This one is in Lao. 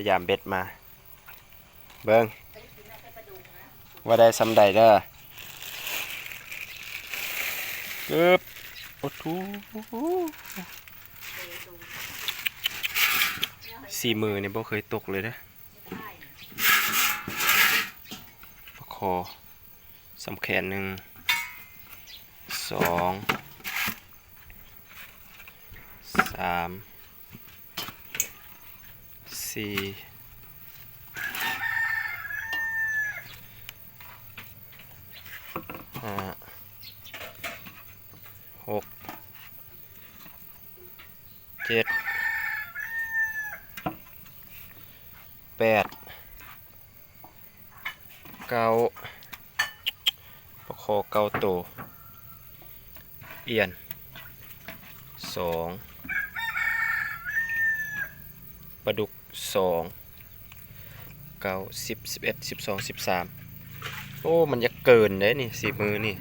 ຍາມເບັດມາ ເບິ່ງວ່າໄດ້ສ່ຳໃດເດີ. ກຶບ ໂອ້ໂຫ ສີ່ມືນີ້ບໍ່ເຄີຍຕົກເລີຍເດີ. ປາຄໍສ່ຳແຂນ ໜຶ່ງ ສອງ ສາມ ສີ່ ຫ້າ ຫົກ ເຈັດ ແປດ ເກົ້າ ປາຄໍເກົ້າໂຕ ອຽນສອງ ປາດຸກສອງ ເກົ້າ ສິບ ສິບເອັດ ສິບສອງ ສິບສາມ. ໂອ້ ມັນຢາກເກີນເດ້ນີ້ ສີ່ມືນີ້